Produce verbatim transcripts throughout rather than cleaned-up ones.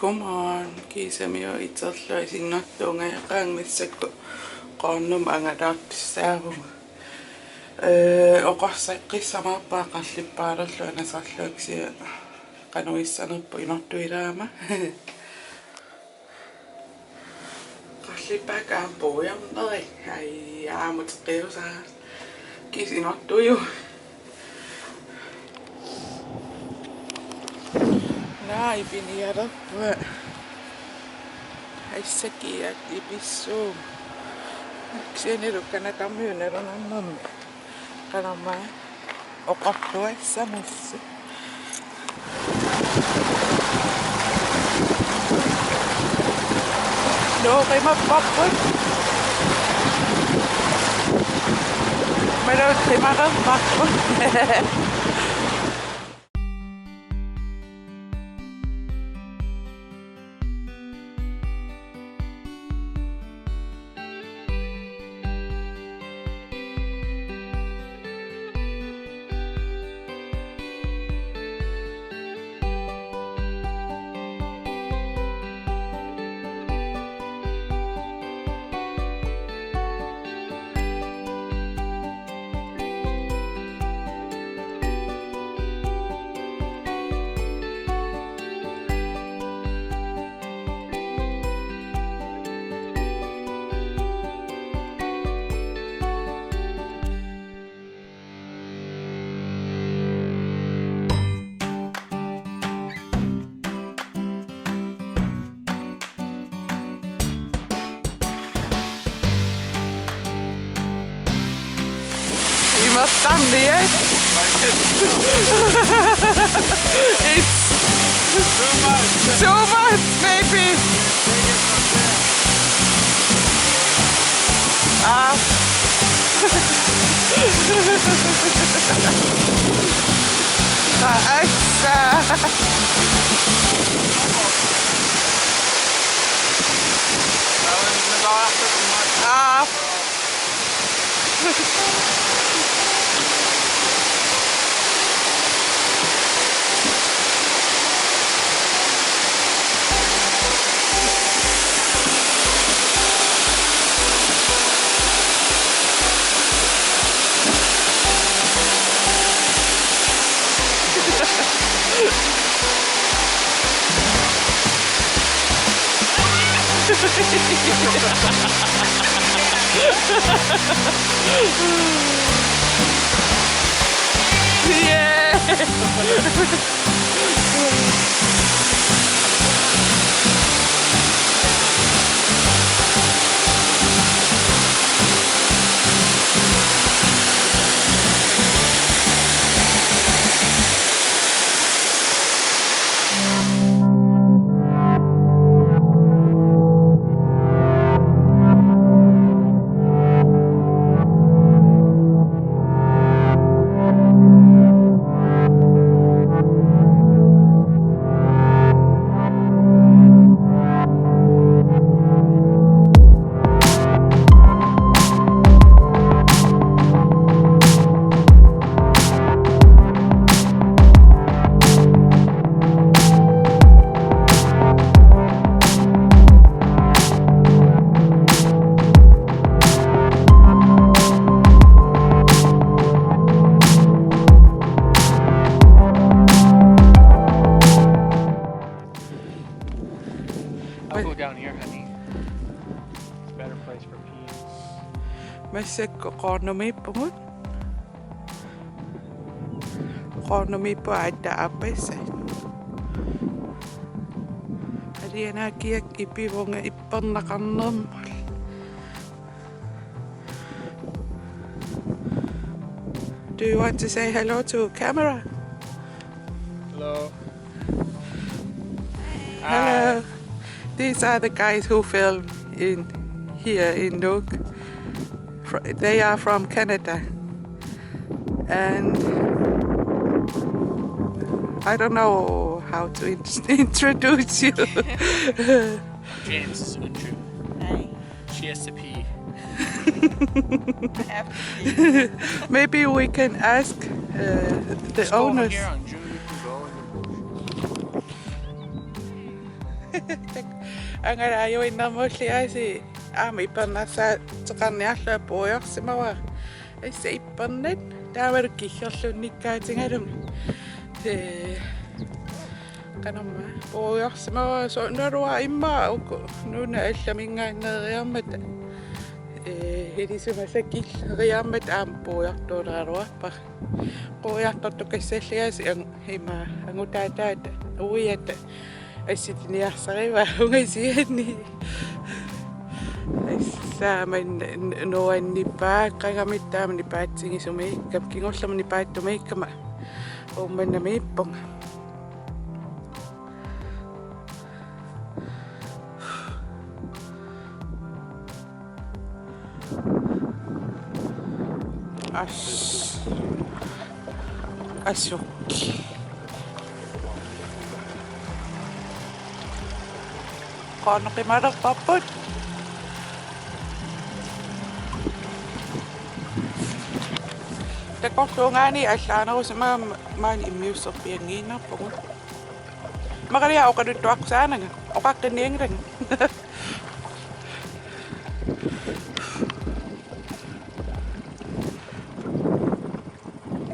Godmorgen, kiisami iterlunga isiginartuungajaqaanga massakkut Qoornumut angalaartussaavugut. Ee, oqarsaqqissamaarpunga qarlippaalerlunga nasarlunga kisianni qanoq issanerpoq inortuilaama. Qarlippaakka aamma puiornerit. Ai, aamma uteqqiusaat. Kisianni inortuivoq. Naa, ipinialerpunga. Aissakiaq ipissuuvoq. Kisianni Canadamiut nalunarnermi. Qanormaa oqorluassamassi. Nuuqimapput. Maluut qimalerparput. You must stand there. It's too much, maybe. Ah. Ah, aissa. Ah. Yeah. I'll go down here, honey. It's a better place for peeing. Massakkut Qoornumiippugut. Qoornumiippugut aatsaat aappassaa. Alianaakiaq ipivunga ipperneqarnermut. Do you want to say hello to camera? Hello. Hello. These are the guys who film in here in Nuuk. Fr- They are from Canada. And I don't know how to in- introduce you. James, Andrew. Hi. She has to pee. I have to pee. Maybe we can ask uh, the Just go over owner. Here, Andrew. You can go in the bush. Angalaajuinnarmulli aasiit aamma ippernarsaateqarniarlunga puigorsimavara. Assa ippernat taavalu kiggerlunnikkaatigalugit. Ee, qanormaa puigorsimavara, soorlu immaqa uku nunat allaminngaanneeriarmata. Ee, ilisimasakilleriarmata aamma puigortuuleraluarpara. Quiartortukassallugit aasiit ang-, ima angutaataata uiata assitiniarsarivaa ungasianni. Assa aamma n-, n-, nuannipaaqagamik taama nipaatsigisumik, kap kingullermik nipaatsumiikkama Uummannamiippunga. As-, assut. Qanoq qimalerparput. Takorluugaanni allaanerusimagama maani immiusserpianngiinnarpugut. Maqalia oqaluttuaqqusaananga, oqaqqinnianngilanga.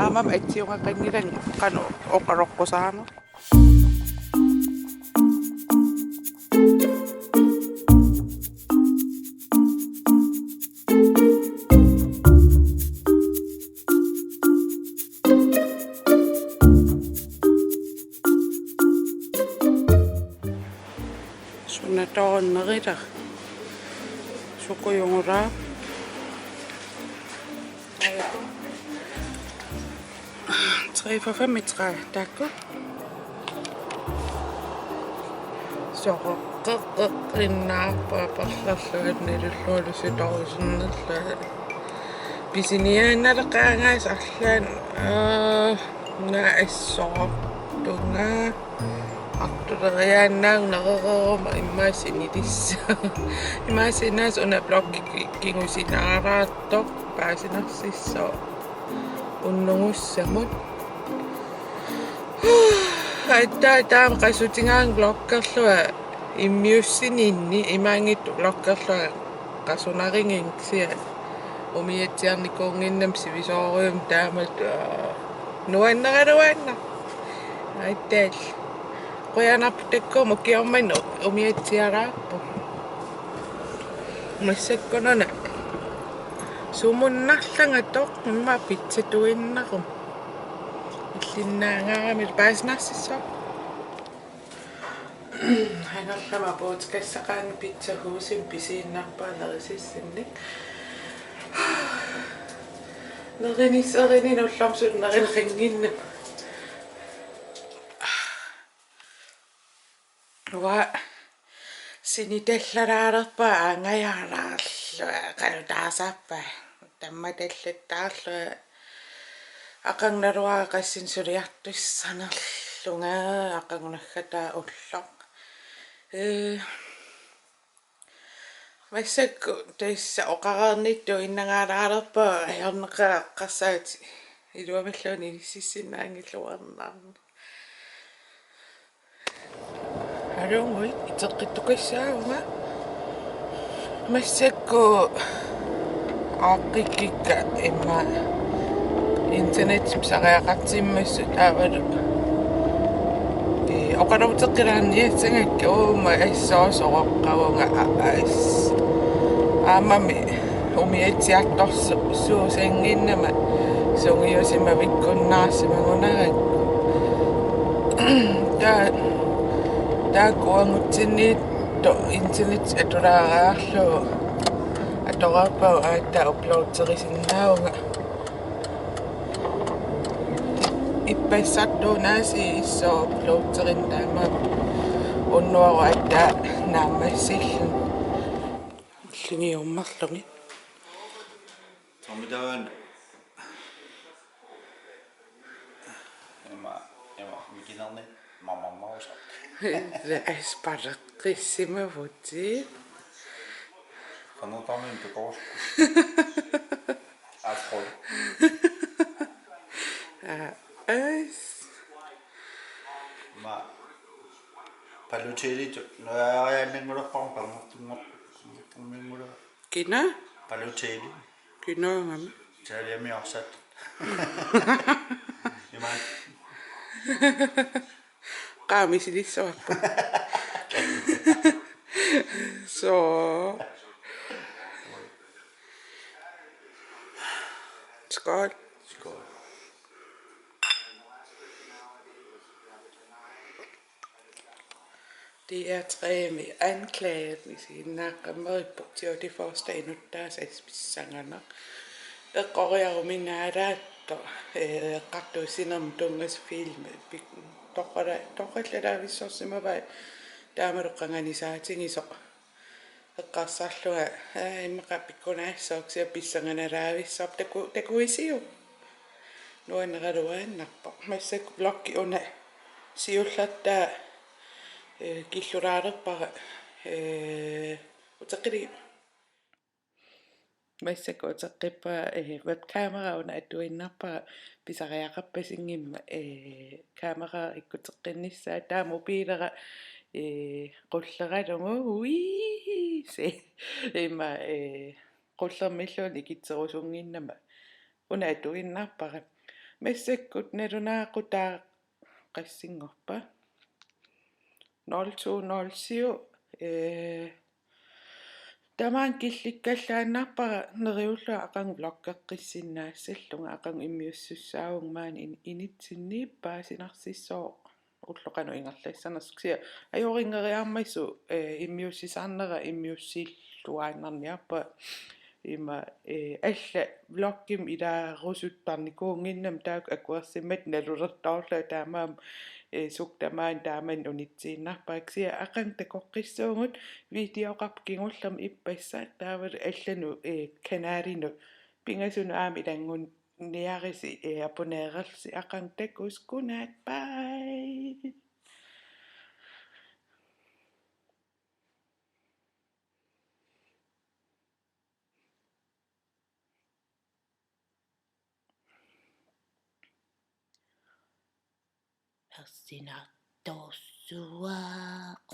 Aammami atsiugaqanngilanga qanoq oqaloqqusaarneq. Suna toornerilaq. Sukujunngilaq. Tre for femogtredive, taakku. Soqoqqeqqinnaarpara parlarluat nilullualusi torusinnerlua. Pisiniaannaleqaangaasarlaan, aa, naassoortunga. Artuleriaannaannereeruma immaqa sinilissaq. Immaqa sinaas una bloggi ki-, kingusinaaraattoq paasinarsissaaq unnugussamut. Aatsaat taama qasutigaanga bloggerlunga immiussininni, imaanngitsoq bloggerlunga qasunarigiga kisianni umiatsiarnikuunnginnama sivisoorujussuarmik taamatut, aa, nuanneraluaannaq. Aatsaat. Qujanarpoq taakku ukiormanna umiatsialaarpoq. Massakkununa sumunnarlanga toq immaqa pitsatuinnaruma. Illinnaangaarami paasinarsissaaq. Hangerlama puutikassaqaanga Pizza Husimi pisiinnarpaa nerisissinnik. Nerinisserini ullormut suli nerineqannginnama. Uanga sinitallalaalerpunga aanngajaalaarlunga qalutaasarpunga. Tammattallattaarlunga aqagu naluara qassinik suliartussanerlunga aqagu naggataa ulloq. Ee, massakkut tassa oqareernittut innangaalaalerpunga ajornaqaaq eqqarsaatit iluamilluunniit inississinnaanngilluarnarneq. Aluunnguit, iteqqittukassaavunga. Massakkut aaqqikkikka immaqa internetip pisariaqartimmassuk taavalu. Ee, oqaloqateqqilaarniassanngikka uuma assut soqoqqavunga a-, as-. Aammami umiatsiartorsuusinnginnama sungiusimavikkunnaarsimagunarpara. Taa-, taakku uagutsinnittoq internet atulaariarlugu atoreerpunga aatsaat uploaderisinnaavunga. Ippassartuunaasi assut uploaderineq taama unnuaru aatsaat naammassilluni. Illugiummerlugit. Tormitavan. Ima, ima, mikinerni, mamamausa. Aspareqqissimavutit. Qanoq tamarmi pikoorsugut. Asqol. Aa, as. Ima. Balotelli tu-, nuaariaannanngulerparu panngortunngor-, panngortunngorminnguler-. Kina? Balotelli. Kinaagami. Italiami orsat. Imaan. Qaamisilissuarput. So. Skål. Skål. D R tre-mi anklaget isiginnaarnerippoq Tour de Forcesta inuttaasut pissanganaq. Eqqoriaruminaalaattoq, eh, eqqartuussinermut tunngasut filmi pik-, toqqala-, toqqallalaavissorsimavaat taamalu qanganisaatigisoq. Eqqarsarlunga, aa, immaqa pikkunaassooq kisianni pissanganalaavissarput taku-, takuisiuk. Nuanneraluaannarpoq. Massakkut vloggi una siullertaa, eh, killulaalerpara, eh, uteqqili-. Massakkut uteqqippara, eh, webkamera una atuinnarpara pisariaqarpasinngimmat, eh, kamera ikkuteqqinnissaa taava mobiilera, eh, qulleralugu uii se ima, eh, qullermilluunniit ikitserusunnginnama una atuinnarpara. Massakkut nalunaaqutaa qassinngorpa? Nul to nul syv, eh, tamaani killikkallaannarpara neriullunga aqagu vloggeqqissinnaassallugu aqagu immiussissaavunga maani in-, initsinni paasinarsissooq ulloq qanoq ingerlassanersoq kisianni ajorinngeriarmassuk, eh, immiussisarnera immiussilluaannarniarpa ima, eh, alla vloggimi ilaarusuttarnikuunnginnama taakku akuersimmata nalulertorlunga taamaammat, eh, sukkut tamaani taamani unitsiinnarpara kisianni aqagu takoqqissuugut videoqarpoq kingullermik ippassaq taavalu allanut, eh, kanalinut pingasunut aamma ilanngunniarisi, eh, abonnererlusi aqagu takuss godnat bye. Ersinartorsuaq.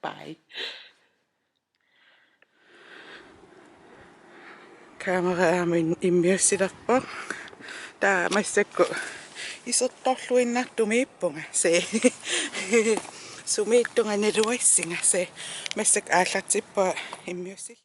Bye. Kamera aamma immiussilerpoq. Taava massakkut isertorluinnartumiippunga. Se. Sumiittunga naluassinga. Se. Massakkut aallartippunga immiussil-